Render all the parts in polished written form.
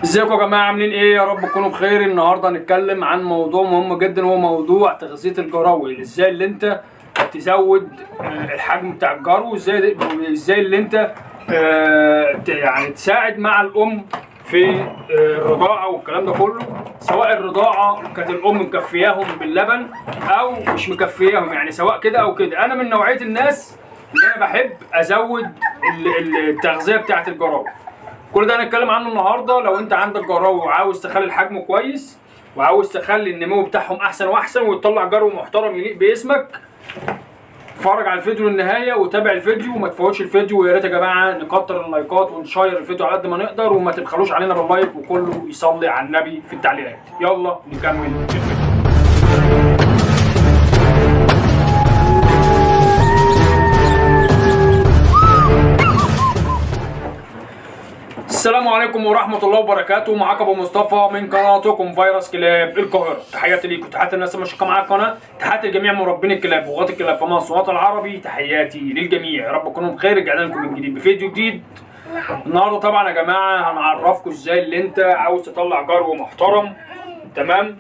ازيكم يا جماعة، عاملين ايه؟ يا رب تكونوا بخير. النهارده هنتكلم عن موضوع مهم جدا، وهو موضوع تغذية الجراوي. ازاي اللي انت تزود الحجم بتاع الجرو، ازاي اللي انت يعني تساعد مع الام في الرضاعة والكلام ده كله، سواء الرضاعة كانت الام مكفياهم باللبن او مش مكفياهم، يعني سواء كده او كده. انا من نوعية الناس اللي انا بحب ازود التغذية بتاعه الجراوي. كل ده هنتكلم عنه النهارده. لو انت عندك جراوي وعاوز تخلي الحجم كويس وعاوز تخلي النمو بتاعهم احسن واحسن وتطلع جرو محترم يليق باسمك، اتفرج على الفيديو للنهاية وتابع الفيديو وما تفوتش الفيديو. ويا ريت يا جماعة نكتر اللايكات ونشير الفيديو على قد ما نقدر، وما تبخلوش علينا بال like، وكله يصلي على النبي في التعليقات. يلا نكمل الفيديو. السلام عليكم ورحمة الله وبركاته. معاك أبو مصطفى من قناتكم فيروس كلاب القاهرة. تحياتي ليكم، تحياتي الناس اللي مشاركة معايا القناة، تحياتي لجميع مربين الكلاب وغاة الكلاب في مصر والوطن العربي، تحياتي للجميع. يا رب تكونوا بخير. رجعنا لكم من جديد بفيديو جديد. النهارده طبعا يا جماعة هنعرفكم ازاي اللي انت عاوز تطلع جرو محترم، تمام،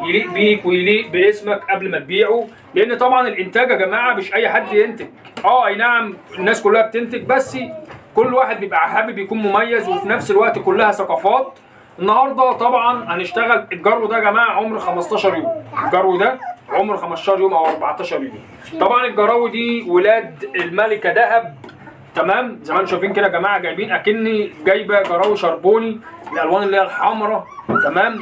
يليق بيك ويليق باسمك قبل ما تبيعه. لان طبعا الانتاج يا جماعة مش اي حد ينتج. اي نعم الناس كلها بتنتج، بس كل واحد بيبقى حابب يكون مميز، وفي نفس الوقت كلها ثقافات. النهارده طبعا هنشتغل الجرو ده يا جماعة عمر 15 يوم، الجرو ده عمر 15 يوم او 14 يوم. طبعا الجراوي دي ولاد الملكة ذهب، تمام، زي ما انتم شايفين كده يا جماعة، جايبين اكني جايبه جراوي شربوني الالوان اللي هي الحمراء، تمام.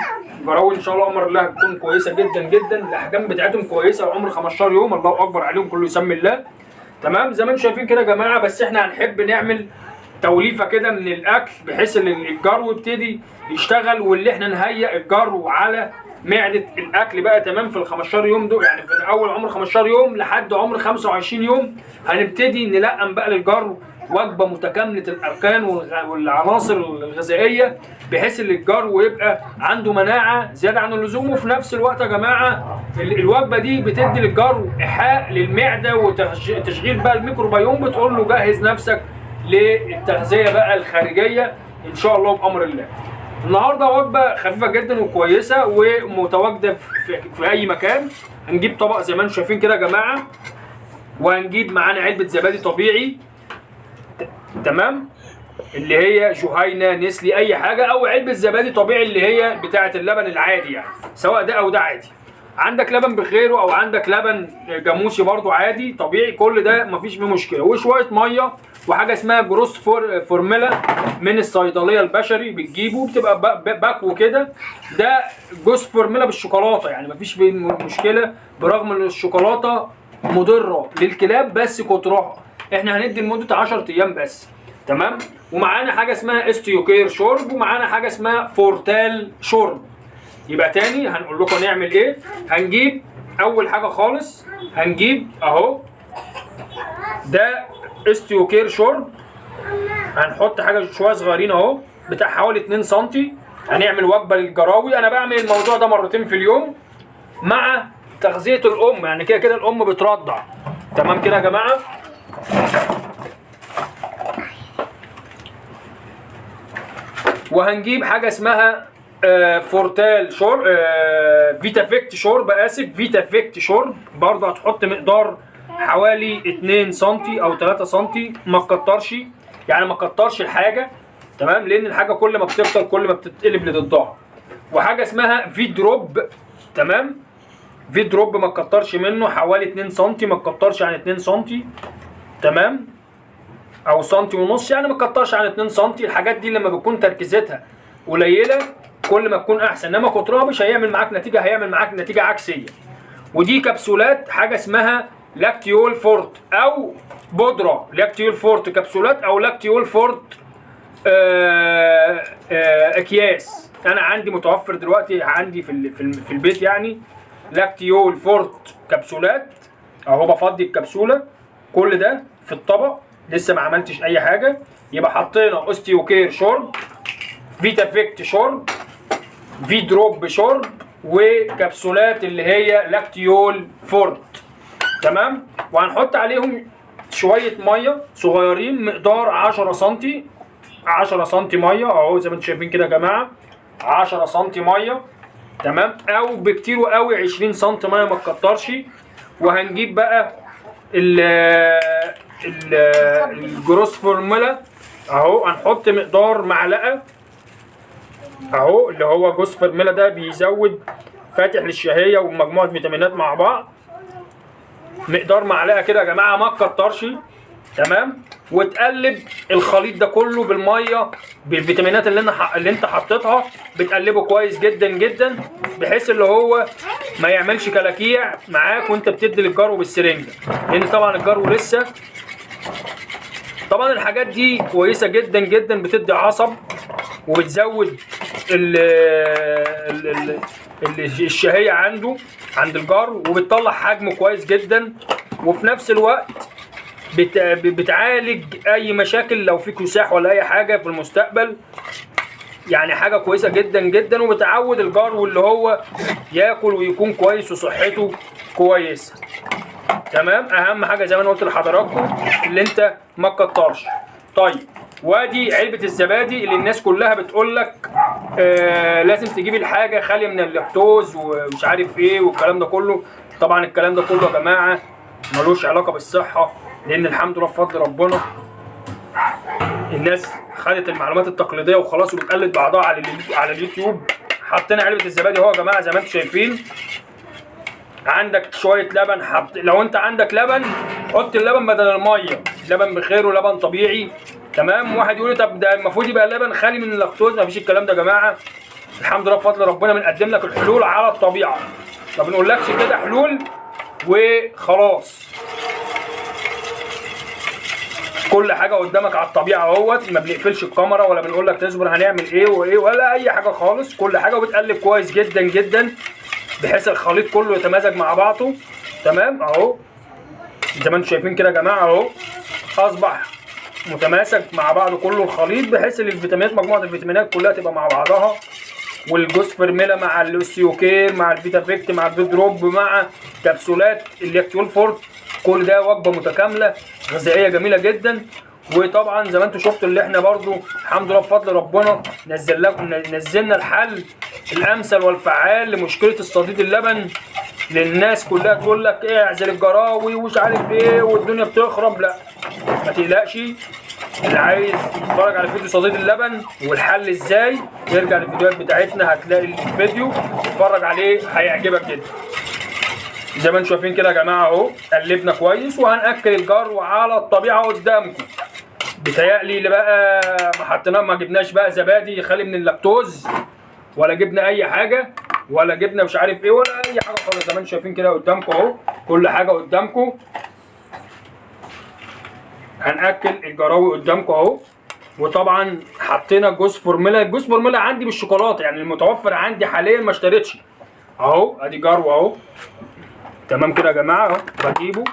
جراوي ان شاء الله امر الله هتكون كويسة جدا جدا، الاحجام بتاعتهم كويسة، وعمر 15 يوم، الله اكبر عليهم، كله يسمي الله، تمام، زي ما انتم شايفين كده يا جماعة. بس احنا هنحب نعمل توليفة كده من الاكل بحيث ان الجرو يبتدي يشتغل، واللي احنا نهيئ الجرو على معده الاكل بقى، تمام، في ال 15 يوم دول، يعني في اول عمر 15 يوم لحد عمر 25 يوم هنبتدي نلقم بقى للجرو وجبة متكاملة الاركان والعناصر الغذائية، بحيث ان الجرو يبقى عنده مناعة زيادة عن اللزوم. وفي نفس الوقت يا جماعة الوجبة دي بتدي للجرو ايحاء للمعدة وتشغيل بقى الميكروبيوم، بتقول له جهز نفسك للتغذيه بقى الخارجية ان شاء الله بامر الله. النهارده وجبة خفيفة جدا وكويسة ومتواجده في اي مكان. هنجيب طبق زي ما انتم شايفين كده يا جماعة، وهنجيب معانا علبة زبادي طبيعي، تمام، اللي هي جهينة نسلي اي حاجة، او علبة زبادي طبيعي اللي هي بتاعه اللبن العادي، يعني سواء ده او ده عادي. عندك لبن بخيره او عندك لبن جاموسي برضو عادي طبيعي، كل ده مفيش فيه مشكلة. وشوية مية، وحاجه اسمها growth formula من الصيدلية البشري بتجيبه، بتبقى باكو كده. ده growth formula بالشوكولاته، يعني مفيش فيه مشكلة، برغم ان الشوكولاتة مضرة للكلاب بس كترها احنا هندي لمدة 10 ايام بس، تمام. ومعانا حاجة اسمها استيوكير شرب، ومعانا حاجة اسمها فورتال شرب. يبقى تاني هنقول لكم نعمل ايه. هنجيب اول حاجة خالص، هنجيب اهو ده استيوكير شرب، هنحط حاجة شوية صغيرين اهو بتاع حوالي 2 سم. هنعمل وجبة للجراوي. انا بعمل الموضوع ده مرتين في اليوم مع تغذية الام، يعني كده كده الام بترضع، تمام كده يا جماعة. وهنجيب حاجة اسمها فورتال شرب، فيتافيكت شرب، اسف، فيتافيكت شرب، برضه هتحط مقدار حوالي 2 سم او 3 سم، ما تكترش، يعني ما تكترش الحاجة، تمام، لان الحاجة كل ما بتكتر كل ما بتتقلب لضدها. وحاجه اسمها في دروب، تمام، في دروب ما تكترش منه، حوالي 2 سم، ما تكترش عن 2 سم، تمام، او سنتي ونص، يعني ما تكترش عن 2 سم. الحاجات دي لما بتكون تركيزتها قليله كل ما تكون احسن، انما كترها مش هيعمل معاك نتيجة، هيعمل معاك نتيجة عكسية. ودي كبسولات حاجة اسمها لاكتيول فورت او بودره لاكتيول فورت كبسولات، او لاكتيول فورت اكياس. انا عندي متوفر دلوقتي عندي في البيت، يعني لاكتيول فورت كبسولات اهو، بفضي الكبسولة، كل ده في الطبق لسه ما عملتش اي حاجة. يبقى حطينا اوستيوكير شرب، فيتافيكت شرب، في دروب شرب، وكبسولات اللي هي لاكتيول فورت، تمام. وهنحط عليهم شوية مية صغيرين مقدار 10 سم 10 سم مية اهو زي ما انتم شايفين كده يا جماعة، 10 سم مية، تمام، او بكتير قوي 20 سم مية، ما تكترش. وهنجيب بقى ال ال ال growth formula اهو، هنحط مقدار معلقه اهو، اللي هو growth formula ده بيزود فاتح للشهيه ومجموعة فيتامينات مع بعض، مقدار معلقه كده يا جماعة، ما تكترش، تمام. وتقلب الخليط ده كله بالمية بالفيتامينات اللي انت حطيتها، بتقلبه كويس جدا جدا بحيث اللي هو ما يعملش كلاكيع معاك وانت بتدي للجرو بالسرنجه، لان طبعا الجرو لسه. طبعا الحاجات دي كويسة جدا جدا، بتدي عصب وبتزود ال ال ال الشهية عنده عند الجرو، وبتطلع حجمه كويس جدا، وفي نفس الوقت بتعالج اي مشاكل لو في كساح ولا اي حاجة في المستقبل، يعني حاجة كويسة جدا جدا، وبتعود الجرو اللي هو ياكل ويكون كويس وصحته كويسة، تمام. اهم حاجة زي ما انا قلت لحضراتكم اللي انت ما تكترش. طيب وادي علبة الزبادي اللي الناس كلها بتقول لك لازم تجيب الحاجة خالية من اللاكتوز ومش عارف ايه والكلام ده كله. طبعا الكلام ده كله يا جماعة ملوش علاقة بالصحة، لان الحمد لله بفضل ربنا الناس خدت المعلومات التقليدية وخلاص وبتقلد بعضها على اليوتيوب. حطينا علبة الزبادي اهو يا جماعة زي ما انتم شايفين. عندك شوية لبن، لو انت عندك لبن حط اللبن بدل المية، لبن بخير ولبن طبيعي، تمام. واحد يقول لي طب ده المفروض يبقى اللبن خالي من اللاكتوز، مفيش الكلام ده يا جماعة. الحمد لله بفضل ربنا بنقدم لك الحلول على الطبيعة، ما بنقولكش كده حلول وخلاص، كل حاجة قدامك على الطبيعة اهوت، ما بنقفلش الكاميرا ولا بنقول لك تصبر هنعمل ايه وايه ولا اي حاجة خالص، كل حاجة وبتقلب كويس جدا جدا بحيث الخليط كله يتمازج مع بعضه، تمام اهو زي ما انتم شايفين كده يا جماعة اهو، اصبح متماسك مع بعضه كله الخليط، بحيث ان الفيتامينات مجموعة الفيتامينات كلها تبقى مع بعضها، والجوز فيرميلا مع الاوستيوكير مع الفيتافيكت مع الفيدروب مع كبسولات اللاكتيول فورت، كل ده وجبة متكاملة غذائية جميلة جدا. وطبعا زي ما انتم شفتوا اللي احنا برضو الحمد لله بفضل ربنا نزلنا الحل الامثل والفعال لمشكلة الصديد اللبن. للناس كلها تقول لك ايه اعزل الجراوي ومش عارف ايه والدنيا بتخرب، لا ما تقلقش، اللي عايز يتفرج على فيديو صديد اللبن والحل ازاي يرجع للفيديوهات بتاعتنا، هتلاقي الفيديو اتفرج عليه هيعجبك جدا. زي ما انتم شايفين كده يا جماعة اهو قلبنا كويس، وهنأكل الجرو على الطبيعة قدامكم. بيتهيألي اللي بقى ما حطيناه، ما جبناش بقى زبادي خالي من اللاكتوز ولا جبنا اي حاجة ولا جبنا مش عارف ايه ولا اي حاجة خالص، زي ما انتم شايفين كده قدامكم اهو كل حاجة قدامكم. هنأكل الجراوي قدامكم اهو. وطبعا حطينا growth formula، ال growth formula عندي بالشوكولاته يعني المتوفر عندي حاليا ما اشتريتش اهو، ادي جرو اهو، تمام كده يا جماعة اهو بجيبه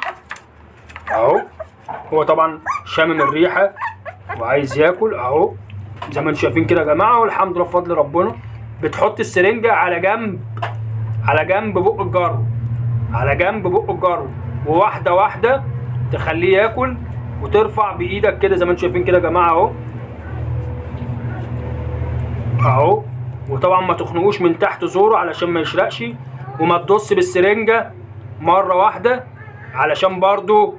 اهو، هو طبعا شامم الريحة وعايز ياكل اهو زي ما انتم شايفين كده يا جماعة. والحمد لله بفضل ربنا بتحط السرنجه على جنب، على جنب بق الجرو، على جنب بق الجرو، وواحدة واحدة تخليه ياكل، وترفع بايدك كده زي ما انتم شايفين كده يا جماعة اهو اهو. وطبعا ما تخنقوش من تحت زوره علشان ما يشرقش، وما تدوس بالسرنجه مرة واحدة علشان برضو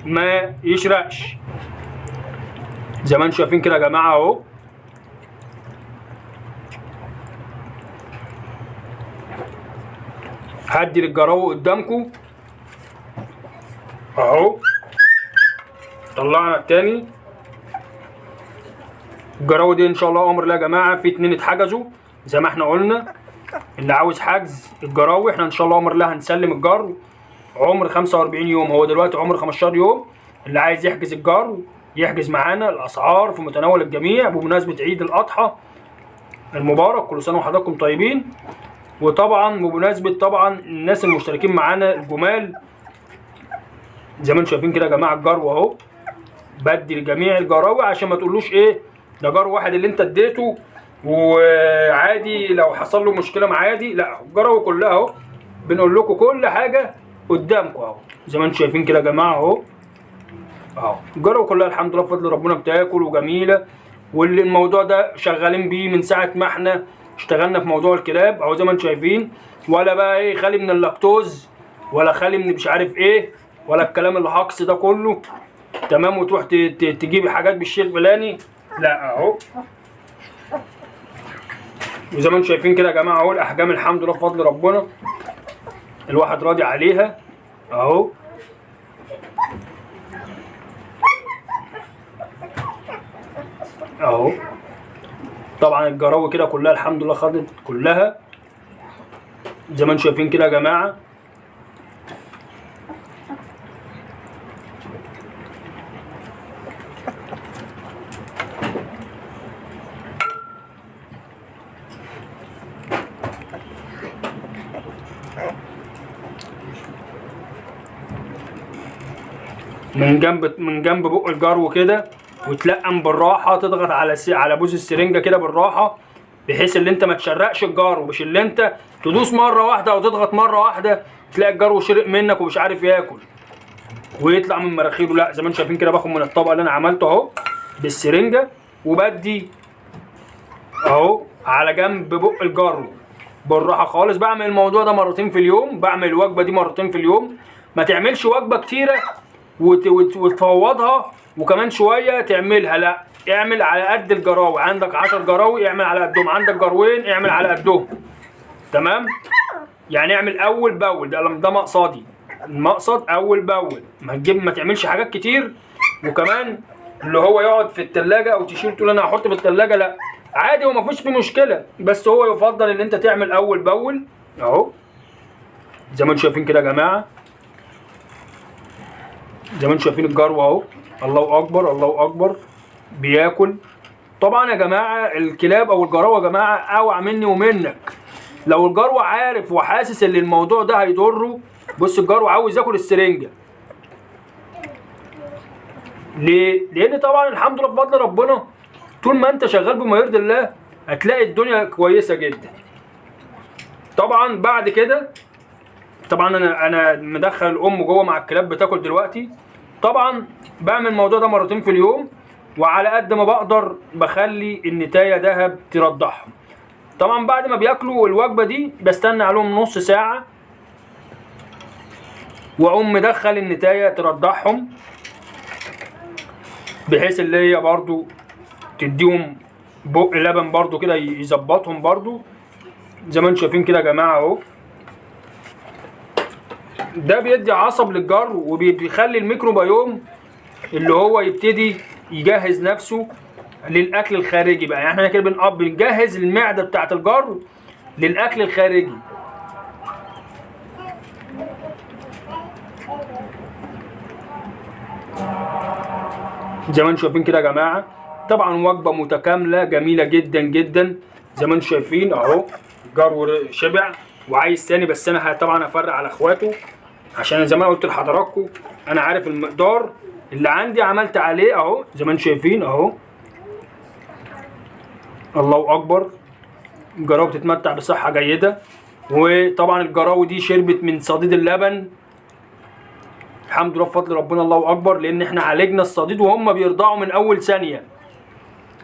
ما يشرقش. زي ما انتم شايفين كده يا جماعة اهو. هدي للجراوي قدامكم اهو، طلعنا التاني. الجراوي دي ان شاء الله امر الله يا جماعة، في 2 اتحجزوا زي ما احنا قلنا، اللي عاوز حجز الجراوي احنا ان شاء الله امر الله هنسلم الجرو عمر 45 يوم، هو دلوقتي عمر 15 يوم. اللي عايز يحجز الجرو يحجز معانا، الاسعار في متناول الجميع بمناسبة عيد الاضحى المبارك، كل سنة وحضراتكم طيبين. وطبعا بمناسبة طبعا الناس المشتركين معانا الجمال زي ما انتم شايفين كده يا جماعة الجرو اهو، بدي لجميع الجراوي عشان ما تقولوش ايه ده جرو واحد اللي انت اديته وعادي لو حصل له مشكلة مع عادي، لا الجراوي كلها اهو بنقول لكم كل حاجة قدامكم اهو زي ما انتم شايفين كده يا جماعة اهو اهو. الجراوي كلها الحمد لله بفضل ربنا بتاكل وجميلة واللي الموضوع ده شغالين بيه من ساعة ما احنا اشتغلنا في موضوع الكلاب اهو زي ما انتم شايفين. ولا بقى ايه خالي من اللاكتوز، ولا خالي من مش عارف ايه، ولا الكلام اللي هقص ده كله، تمام. وتروح تجيب حاجات بالشيء الفلاني، لا اهو. وزي ما انتم شايفين كده يا جماعة اهو الاحجام الحمد لله بفضل ربنا الواحد راضي عليها اهو. اهو طبعا الجراوي كده كلها الحمد لله خدت كلها زي ما انتم شايفين كده يا جماعة. من جنب بق الجرو كده، وتلقم بالراحة، تضغط على بوز السرنجه كده بالراحة، بحيث ان انت ما تشرقش الجرو، مش اللي انت تدوس مرة واحدة او تضغط مرة واحدة تلاقي الجرو شرق منك ومش عارف ياكل ويطلع من مراخيره. لا زي ما انتم شايفين كده باخد من الطبق اللي انا عملته اهو بالسرنجه، وبدي اهو على جنب بق الجرو بالراحة خالص. بعمل الموضوع ده مرتين في اليوم، بعمل الوجبة دي مرتين في اليوم. ما تعملش وجبة كتيرة وتفوضها وكمان شوية تعملها، لا اعمل على قد الجراوي. عندك 10 جراوي اعمل على قدهم، عندك جروين اعمل على قدهم، تمام. يعني اعمل اول باول، ده مقصدي، المقصد اول باول. ما تعملش حاجات كتير، وكمان اللي هو يقعد في التلاجة او تشيل تقول انا هحط في التلاجة، لا عادي وما فيش فيه مشكلة، بس هو يفضل ان انت تعمل اول باول اهو زي ما انتم شايفين كده يا جماعة. زي ما انتم شايفين الجرو اهو، الله اكبر الله اكبر بياكل. طبعا يا جماعة الكلاب او الجراوه يا جماعة اوعى مني ومنك، لو الجرو عارف وحاسس ان الموضوع ده هيضره، بص الجرو عاوز ياكل السرنجه ليه؟ لان طبعا الحمد لله بفضل ربنا طول ما انت شغال بما يرضي الله هتلاقي الدنيا كويسة جدا. طبعا بعد كده طبعا انا مدخل الام جوه مع الكلاب بتاكل دلوقتي. طبعا بعمل الموضوع ده مرتين في اليوم، وعلى قد ما بقدر بخلي النتايه دهب ترضعهم. طبعا بعد ما بياكلوا الوجبة دي بستنى عليهم نص ساعة واقوم مدخل النتايه ترضعهم، بحيث اللي هي برضو تديهم بق لبن برضو كده يظبطهم برضو زي ما انتم شايفين كده يا جماعة اهو. ده بيدي عصب للجر وبيخلي الميكروبيوم اللي هو يبتدي يجهز نفسه للاكل الخارجي بقى. يعني احنا كده بنجهز المعدة بتاعه الجر للاكل الخارجي. زي ما انتم شايفين كده يا جماعة. طبعا وجبة متكاملة جميلة جدا جدا زي ما انتم شايفين اهو. الجرو شبع وعايز تاني، بس انا طبعا هفرق على اخواته، عشان زي ما قلت لحضراتكم انا عارف المقدار اللي عندي عملت عليه اهو زي ما انتم شايفين اهو. الله اكبر، الجراوي بتتمتع بصحة جيدة. وطبعا الجراوي دي شربت من صديد اللبن الحمد لله بفضل ربنا الله اكبر، لان احنا عالجنا الصديد وهم بيرضعوا من اول ثانية،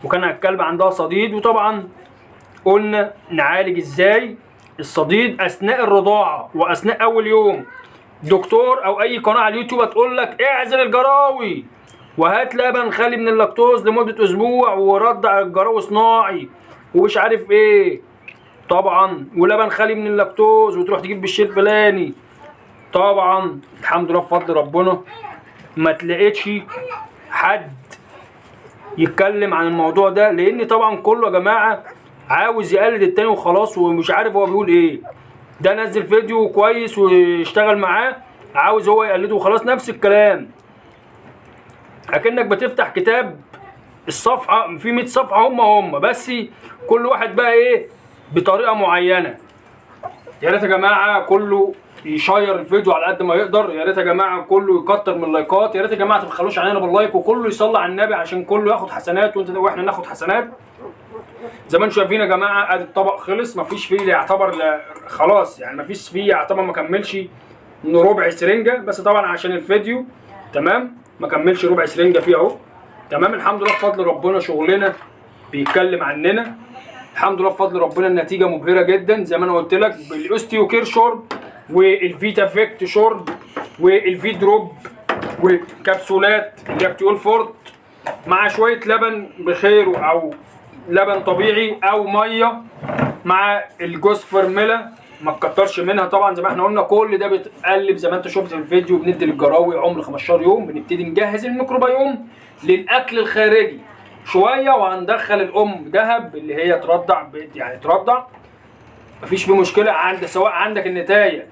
وكان الكلب عندها صديد، وطبعا قلنا نعالج ازاي الصديد اثناء الرضاعة واثناء اول يوم. دكتور او اي قناة على اليوتيوب هتقول لك اعزل الجراوي وهات لبن خالي من اللاكتوز لمدة اسبوع ورضع الجراوي صناعي ومش عارف ايه، طبعا ولبن خالي من اللاكتوز وتروح تجيب بالشيء الفلاني. طبعا الحمد لله بفضل ربنا ما تلاقيتش حد يتكلم عن الموضوع ده، لان طبعا كله يا جماعة عاوز يقلد التاني وخلاص ومش عارف هو بيقول ايه. ده نزل فيديو كويس واشتغل معاه، عاوز هو يقلده وخلاص، نفس الكلام. اكنك بتفتح كتاب الصفحة في 100 صفحة هم بس كل واحد بقى ايه بطريقة معينة. يا ريت يا جماعة كله يشير الفيديو على قد ما يقدر، يا ريت يا جماعة كله يكتر من اللايكات، يا ريت يا جماعة ما تبخلوش علينا بال like، وكله يصلي على النبي عشان كله ياخد حسنات وانت واحنا ناخد حسنات. زي ما انتم شايفين يا جماعة ادي الطبق خلص، مفيش فيه يعتبر خلاص، يعني مفيش فيه يعتبر ما كملش ربع سرنجه، بس طبعا عشان الفيديو تمام ما كملش ربع سرنجه فيه اهو. تمام الحمد لله بفضل ربنا شغلنا بيتكلم عننا. الحمد لله بفضل ربنا النتيجة مبهرة جدا زي ما انا قلت لك، بالاوستيوكير شرب والفيتا فيكت شرب والفي دروب وكبسولات لاكتيول فورت مع شوية لبن بخيره او لبن طبيعي او مية مع الجوز فرمله، ما تكترش منها طبعا زي ما احنا قلنا. كل ده بيتقلب زي ما انت شفت في الفيديو. بندي للجراوي عمر 15 يوم، بنبتدي نجهز الميكروبيوم للاكل الخارجي شوية، وهندخل الام ذهب اللي هي ترضع، يعني ترضع مفيش فيه مشكلة. عند سواء عندك النتايه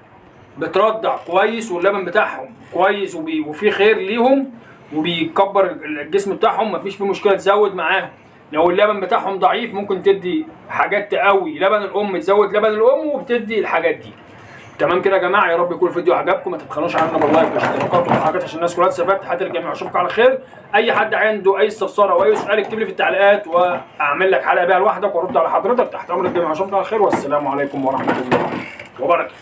بترضع كويس واللبن بتاعهم كويس وفي خير ليهم وبيكبر الجسم بتاعهم، مفيش فيه مشكلة تزود معاهم. لو اللبن بتاعهم ضعيف ممكن تدي حاجات تقوي لبن الام، تزود لبن الام وبتدي الحاجات دي. تمام كده يا جماعة، يا رب يكون الفيديو عجبكم. ما تبخلوش علينا بال like والاشتراكات والحاجات عشان الناس كلها تستفاد. تحياتي للجميع، اشوفكم على خير. اي حد عنده اي استفسار او اي سؤال اكتب لي في التعليقات واعمل لك حلقة بيها لوحدك وارد على حضرتك. تحت امر الجميع، اشوفكم على خير، والسلام عليكم ورحمة الله وبركاته.